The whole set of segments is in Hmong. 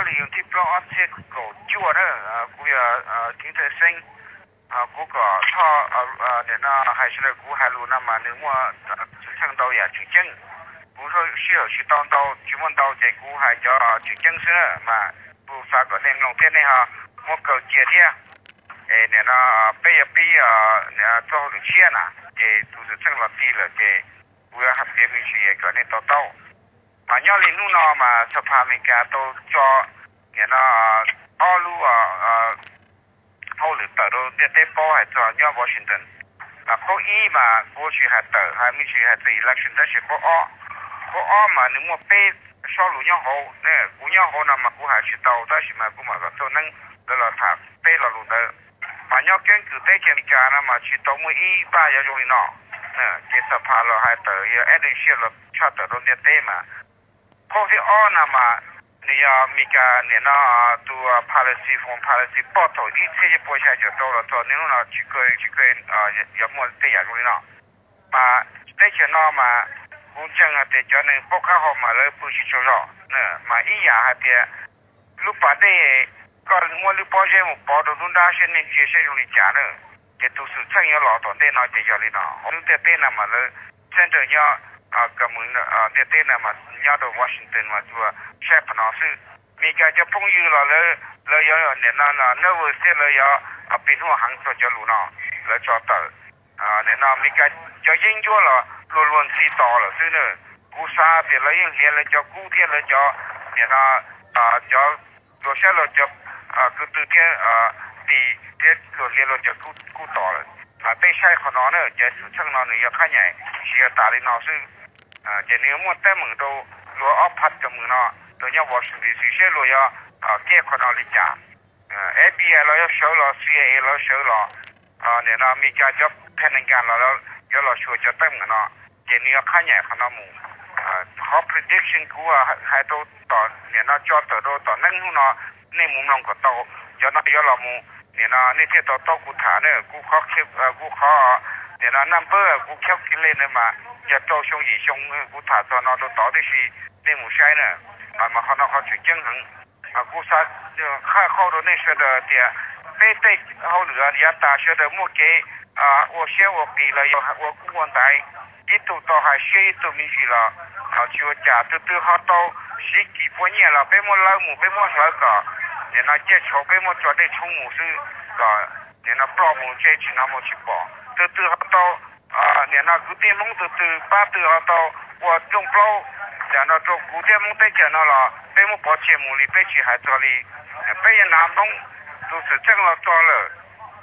Li yoov thib plaub ob txhiab kaum cuaj na, kuv yog Kev Thawj Xeeb. Kuv kom Thoj, nim no hais sawv daws kuv hais lus no mas nws muaj xwm txheej ntau yam tseem ceeb. Kuv sij hawm tsis tau ntau, tsis muaj ntau ces kuv hais cov tseem ceeb xwb na mas kuv xav kom nej mloog thiab nej ho muab kaw cia thiab. Es nim no peb yuav pib txoj hauj lwm tshiab na, ces tus xwm txheej los ti lawm ces kuv yuav hais piav me ntsis kom nej to taub. Mas nyob li hnub no mas Xab Phas Amelikas tau tso nim no ob lub hauj lwm tawm rau ntiaj teb paub hais txog nyob Washington. Mas qhov ib mas kuv tsis hais tawm hais me ntsis hais txog election tab sis qhov ob, qhov ob mas nws muaj peb sob lus nyob hauv. Kuv nyob hauv no mas kuv hais tsis tau tab sis mas kuv mam kom Txuj Neeb lawv los tham peb lo lus ntawd. Mas nyob keeb kwm teb chaws Amelikas no mas tsis tau muaj ib pab yuav zoo li no. Ces Xab Phas los hais tawm yog Adam Schiff los tshaj tawm rau ntiaj teb mas qhov thib ob no mas nws yog Amelikas nim no tus policy, foreign policy poj thaum ib txhiab cuaj pua xya caum rau los txog niaj hnub no tsis kaw, tsis kaw yuav muaj tej yam zoo li no. Mas teb chaws no mas kuv ntseeg hais tias cov neeg paub qab hau mas lawv pw tsis tsaug zog. Mas ib yam hais tias lub pas dej, koj muab lub pob zeb mus pov rau lub nrab saib nej ntsia saib zoo li cas na. Ces tus xwm txheej yuav los tom ntej no ces yog li no. Hauv lub ntiaj teb no mas lawv center nyob, ntiaj teb no mas nyob rau Washington mas tsuas saib qhov no xwb. Meskas cov phooj ywg los lawv, lawv yuav nim no nervous thiab lawv yuav pim hnub heev txog cov lus no lawv tso tawm. Nim no Meskas cov yeeb ncuab los luag luag ntxhi tos lawm xwb na. Kuv xav tias lawv yeej hliav lawv cov kub thiab lawv cov, nim no cov luag saib luag cov kwv tw thiab tis thiab luag hliav luag cov kub tos lawm. Mas peb saib qhov no na, cov xwm txheej no nws yog qhab nyaim tsis yog tas li no xwb. Ces nws yuav muaj teeb meem rau luag ob phav cov mws no rau nyob Washington D C seb luag yuav kiag qhov no li cas. F B I los yuav sawv los, C I A los yuav sawv los, nim no Meskas cov Pentagon los yuav los xyuas cov teeb meem no. Ces nws yuav qhab nyaim qhov no mus. Qhov prediction kuv hais rau tom nim no tso tawm rau tom neeb hnub no, nej mus mloog kom tau. Cov no yuav los mus, nim no nej thiaj tau taub kuv tham na. Kuv qhov, kuv qhov, nim no naj npawb kuv calculate na mas yog rau xyoo yim xyoo kuv tham txog no rau tod tib si, nej mus saib na. Mas qhov no qhov tseem ceeb heev. Mas kuv xav qhaj qhauj rau nej sawv daws tias peb tej hauj lwm yav tas sawv daws muaj kev ua siab ua qis los yog ua kub ua ntaiv, ib tug tau hais siab ib tug me ntsis los tsis ua cas. Tus twg ho tau siv kis puas nyiaj los peb muab lawb mus, peb muab hlawv kom nim no ciaj tshauv, peb muab tso dej tshoob mus xwb kom nim no ploj mus ntsej tsis hnov muag tsis pom. Tus twg ho tau, nim no kwv tij Hmoob tus twg pab twg ho tau ua rooj plaub nim no rau kuv thiab Hmoob teb chaws no los peb muab pov tseg mus li peb tsis hais txog li. Peb yuav hnav Hmoob tus xwm txheej los txog lawm,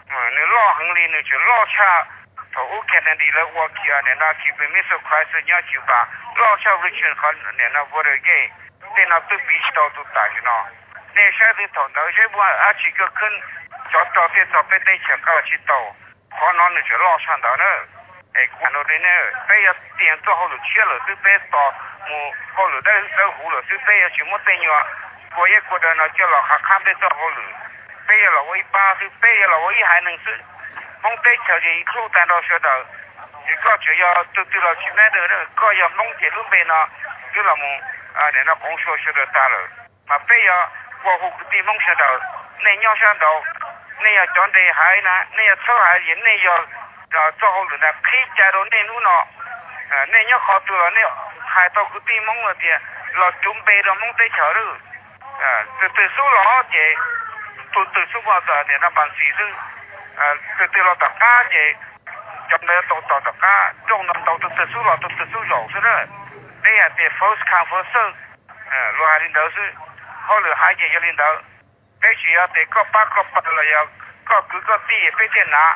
nws loj heev li, nws tseem loj tshaj thaum ub Kennedy lawv ua nim no Cuban Missile Crisis nyob Cuba, loj tshaj Richmond qhov nim no Watergate. Tej no twb piv tsis tau tus tam sim no. Nej saib twb thaum ntawd seb muaj dab tsi kawg khwb, tsov rog thiaj txog peb teb chaws qab tsis tau. Qhov no nws tseem loj tshaj ntawd na. Es kuv hais rau nej, peb yuav tias txoj hauj lwm tshiab lawm xwb, peb tos mus hauj lwm dawb dawb huv lawm xwb, peb yuav tsis muab tej nyuag kua iab kua daw no coj los qhab qhab peb txoj hauj lwm. Peb yuav los ua ib pab xwb, peb yuav los ua ib haiv neeg xwb. Hmoob teb chaws ces hlub tag nrho sawv daws. Ces koj tseem yog tus twg los tsis matter, koj yog Hmoob ces lub npe no twb los mus nim no qoov sua sawv daws tag lawm. Mas peb yuav ua hu kwv tij Hmoob sawv daws, nej nyob sab nraud, nej yog cov nres haiv na, nej yog txhawb haiv ces nej yog txoj hauj lwm ntawd qhib cai rau nej hnub no. Nej nyob qhov twg los nej hais tau kwv tij Hmoob tias los cuv npe rau Hmoob teb chaws lawm. Tus twg xub los ces tus twg xub muaj txom nyem no npas ntxis xwb. Tus twg los tom qab ces cov ntawd tau tos tom qab. Rooj ntau ntau, tus twg xub los tus twg xub zaum xwb na. Peb hais tias first come first serve, luag hais li ntawd xwb. Hauj lwm haiv ces yog li ntawd. Peb tsis yog tias koj pab koj pawg los yog koj kwv koj tij peb thiaj hnav,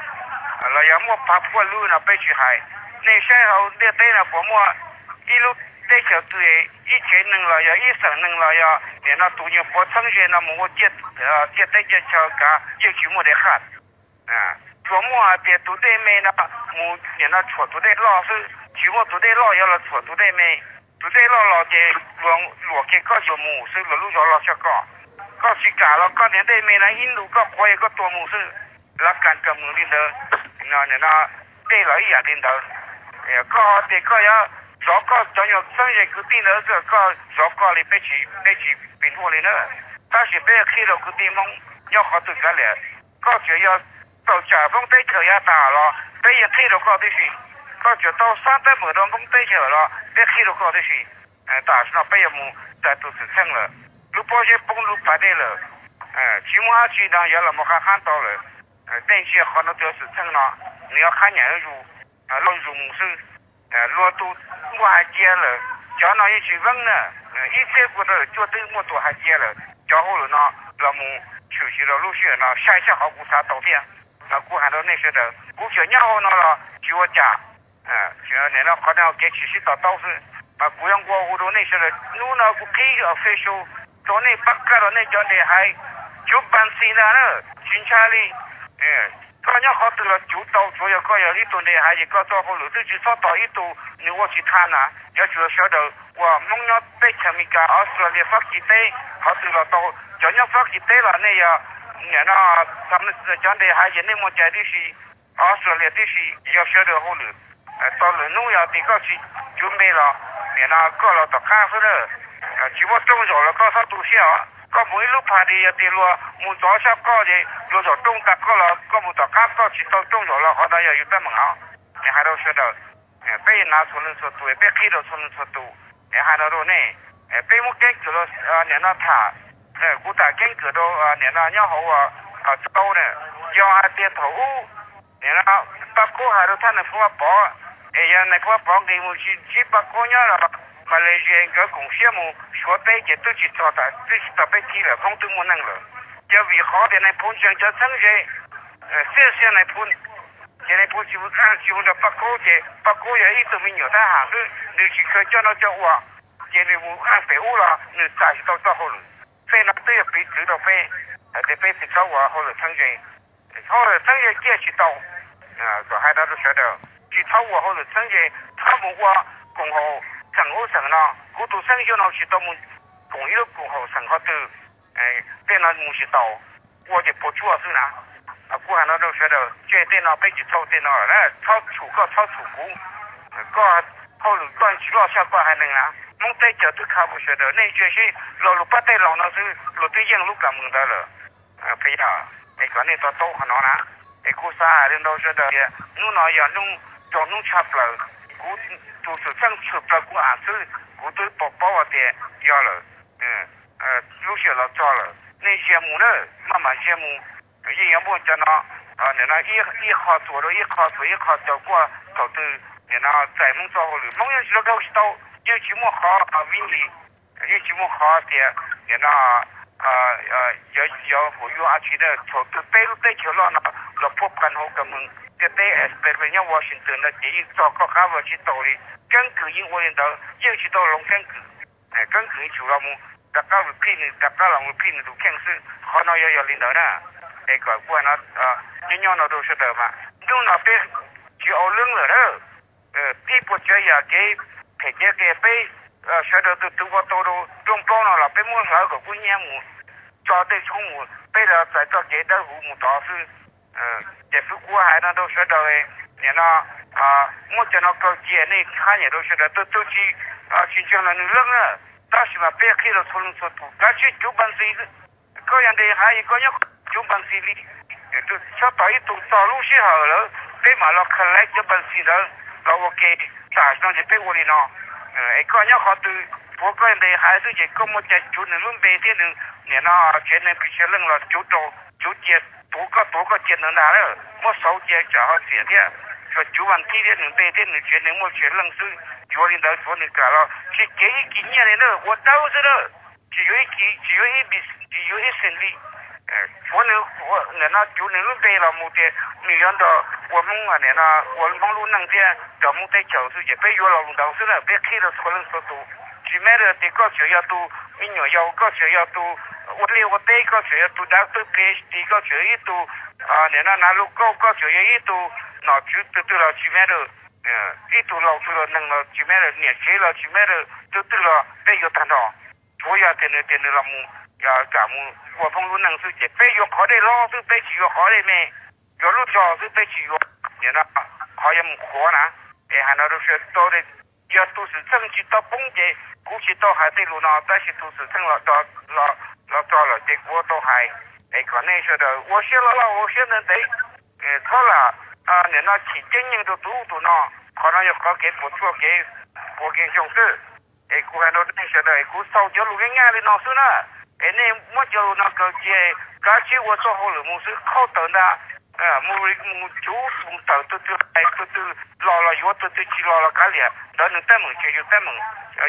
los yog muaj phav phuaj lub no peb tsis hais. Nej saib hauv ntiaj teb no puas muaj ib lub teb chaws twg, ib tsev neeg los yog ib xeem neeg los yog nim no tus nyuag puav txheeb ze no mus ua ciaj teb ciaj chaw kav yeej tsis muaj dej qhaj. Tsuas muaj hais tias tus dej me no mus nim no tshuam tus dej loj xwb, tsis muaj tus dej loj yuav los tshuam tus dej me. Tus dej loj los ces luag luam kiag koj yuav mus xwb, luag lub zos loj tshaj koj. Koj tsis kam los koj niag dej me no ib ntus koj qhuav koj tuag mus xwb. Lav kas kawg mus li ntawd, nim no dej los ib yam li ntawd. Koj ho tias koj yuav zov koj cov nyuag txheeb ze kwv tij ntawd xwb, koj zov koj li, peb tsis, peb tsis pim huaj li na. Tab sis peb qhia rau kwv tij Hmoob nyob qhov twg kav liam, koj tseem yog tawm tsam Hmoob teb chaws yav tas los peb yeej qhia rau koj tib si. Koj tseem tau xab teeb meem rau Hmoob teb chaws los peb qhia rau koj tib si. Tam sim no peb yuav mus txais tus xwm txheej lawm, lub pob zeb poob lub pas dej lawm, tsis muaj dab tsi no yuav los mus qab qab tau lawm. Tej ntsia qhov no tus xwm txheej no nws yuav qhab nyaim zuj zus, loj zus mus xwb. Luag tus muaj hais cia lawm, cov no yeej tsis veeb na. Ib txhiab kuv rau cuaj twb muaj tus hais cia lawm, cov hauj lwm no los mus tshwm sim rau lub sij hawm no sai tshaj qhov kuv xav tau thiab. Mas kuv hais rau nej sawv daws, kuv tseem nyob hauv no los tsis ua cas. Nim no qhov no kev tsis sib to taub xwb, mas kuv yuav nqua hu rau nej sawv daws. Hnub no kuv qhib official rau nej pab kaj rau nej cov nres haiv, cuv Npas Xis ntag na, tsis ntshai li. Koj nyob qhov twg los cuv tau, tsuav yog koj yog ib tug nres haiv ces koj txoj hauj lwm twb tsis txhob tos ib tug nws ua tsis tha na. Yuav tsum sawv daws uas Hmoob nyob teb chaws Amelikas, Australia, Fab Kis teb, qhov twg los tau. Cov nyob Fab Kis teb los nej yog, nim no, cov nres haiv ces nej muaj cai tib si, Australia tib si, yog sawv daws hauj lwm. Tau lwm hnub yog tias koj tsis cuv npe los, nim no koj los tom qab xwb na. Tsis muaj rooj zaum los koj txhob tu siab os. Koj mus ib lub party yog tias luag mus ntxov sab koj ces luag zaum rooj tas koj los koj mus tom qab, koj tsis tau rooj zaum los qhov no yog yus teeb meem os. Es hais rau sawv daws, peb yuav hnav txhua leej txhua tus, peb qhib rau txhua leej txhua tus. Es hais no rau nej, peb muab keeb kwm los nim no tham, kuv tham keeb kwm rau nim no nyob hauv Txaub na. Yog hais tias thaum ub nim no Paj Kub hais rau thaj nais phoo Vaj Pov, es yog nais phoo Vaj Pov nqis mus tsis ntsib Paj Kub nyob los Malaysia nkawd koom siab mus Suav teb ces twb tsis txog, twb tsis txog peb thib lawm, Hmoob twb muaj neej lawm. Yog vim qhov tias nais phoo ntseeg cov txheeb ze, txij xyoo nais phoo, ces nais phoo tsis mus, tsis mus nrog Paj Kub ces Paj Kub yog ib tug me nyuam thab ham xwb, nws tsis kheev coj noj coj ua, ces nws mus pem ub los nws txais tsis tau txoj hauj lwm. Tej no twb yog piv txwv rau peb hais tias peb tsis txhob ua hauj lwm txheeb ze. Hauj lwm txheeb ze ciaj tsis tau. Kom hais no rau sawv daws, tsis txhob ua hauj lwm txheeb ze, txhob mus ua koom haum xeem ub xeem no. Kuv tus xeeb Yuaj no tsis tau mus koom ib lub koom haum xeem qhov twg. Tej no mus tsis tau, ua ces puas tsuaj xwb na. Kuv hais no rau sawv daws, tseg tej no peb tsis txhob tej no lawm, txhob txhum koj txhob txhum kuv. Koj hauj lwm koj tsis loj tshaj koj haiv neeg na. Hmoob teb chaws twb khav puas sawv daws, nej ntsia seb lo lus pab tej laus no xwb luag twb yeej lub kam mus ntawd lawm. Peb yog, es kom nej to taub qhov no na. Es kuv xav hais rau sawv daws tias hnub no yog hnub, tsaus hnub tshaj plaws. Kuv tus xwm txheej tshwm plaws kuv am xwb, kuv twb pom paub hais tias yog lawm. Lub sij hawm los txog lawm, nej ntsia mus na, maj mam ntsia mus. Yeej yuav muaj cov no, nim no ib qho txuas rau ib qho, txuas ib qho rau kuj thaum twg nim no txais Hmoob txoj hauj lwm, Hmoob yeej tsis tau, tsis tau, yeej tsis muaj qhov vib ncig, yeej tsis muaj qhov tias nim no yuav, yuav hu yuav a tsi na. Thaum twg peb lub teb chaws loj no los phuaj pab hauv ka mees, tej teb experiment nyob Washington no ces yeej txog koj qab los tsis tau li. Keeb kwm yeej ua li ntawd, yeej tsis tau hloov keeb kwm. Keeb kwm yeej tsum los mus rov qab repeat nws, rov qab los repeat nws tus kheej xwb. Qhov no yog, yog li ntawd na. Es kom kuv hais no, nyob nyob no rau sawv daws mas hnub no peb tsis au leeb lawm na. Tib puas tsav yam kev phem kev qias peb sawv daws tus tus ua tau rau rooj plaub no los peb muab hlawv kom kub hnyiab mus, tso tej tshoob mus, peb los txais txoj kev dawb huv mus tod xwb. Ces xwb kuv hais no rau sawv daws, nim no muab cov no kaw cia, nej qhab nyiam rau sawv daws, tus twg tsis, tsis ntseeg los nws leej na. Tab sis mas peb qhia rau txhua leej txhua tus, kav tsij cuv Npas Xis. Koj yog nres haiv es koj nyob cuv Npas Xis li. Txhob tos ib tug txog lub sij hawm lawm peb mam los collect cov Npas Xis ntawd los ua ke. Tam sim no ces peb ua li no, es koj nyob qhov twg, tsuav koj nres haiv xwb ces koj muaj cai cuv nws lub npe thiab nws, nim no tsev neeg pes tsawg leej los cuv rau, cuv cia, tuav koj, tuav koj cia ntawd ntag lawm, muab xauv cia tsam ho xiam thiab. Tsuas cuv Vas Thib thiab nws npe thiab nws tsev neeg muaj tsawg leej xwb, cuv li ntawd tsuav nws kam los tsis cev ib kis nyiaj li na, ua dawb xwb na. Tsis yuav ib kis, tsis yuav ib, tsis yuav ib xees li. Tsuav nws, nim no cuv nws lub npe los mus tias nws yuav nrog ua Hmoob, nim no ua Hmoob lub neej thiab nrog Hmoob teb chaws xwb ces peb yuav los ntawd xwb na, peb qhib rau txhua leej txhua tus. Tsis matter tias koj tseem yog tus me nyuam yaus, koj tseem yog tus ua liaj ua teb, koj tseem yog tus dav tub PhD, koj tseem yog ib tug, nim no nav lub kauj, koj tseem yog ib tug nom tswv twg twg los tsis matter, ib tug laus twg los neeg los tsis matter, niam tsev los tsis matter, twg twg los peb yuav tag nrho. Tsuav yog tias nws, tias nws los mus, kam mus ua Hmoob lub neej xwb ces peb yuav qhov dej hlob xwb, peb tsis yuav qhov dej me, yuav lub zog xwb, peb tsis yuav, nim no qhov yuav mus qhuav na. Es hais no rau sawv daws, yog tus xwm txheej tsis tau poob ces Kuv tsis tau hais tej lus no tab sis tus xwm txheej los txog lawm ces kuv tau hais. Es kom nej sawv daws ua siab loj loj, ua siab ntev ntev, txhob lam, nim no chim ceeb nyeej rau tus ub tus no. Qhov no yog qhov kev puas tsuaj, kev puas kev xyoo xwb. Es kuv hais rau nej sawv daws, kuv xaus cov lus nyaj nyaj li no xwb na. Es nej muab cov lus no kaw cia, kav tsij ua txoj hauj lwm mus xwb, qhau tawm ntag. Mus mus cuv mus tawm, tus twg hais tus twg los los yuav, tus twg tsis los los kav liam, ntawd nws teeb meem ces yus teeb meem,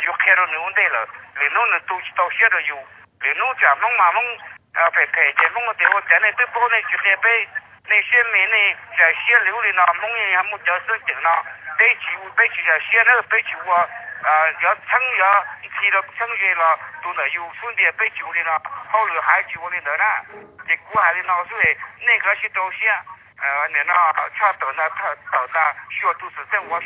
yus qhia rau nws ua ntej lawm. Lwm hnub nws tu tsis tau siab rau yus. Lwm hnub tsam Hmoob mas Hmoob phem phem ces Hmoob tias ua cas nej twb paub nej tsis qhia peb, nej siab me, nej zais siab li ub li no. Hmoob yeej muaj cov xeeb ceem no, peb tsis, peb tsis zais siab na, peb tsis ua, yuav txheeb yuav ntxhi rau txheeb ze los tus ntawm yus xub ntiag, peb tsis ua li no. Hauj lwm hais tsis ua li ntawd na. Ces kuv hais li no xwb, nej kav tsij rau siab. Nim no tshaj tawm ntag, tawm ntag, xyuas tus xwm txheej ua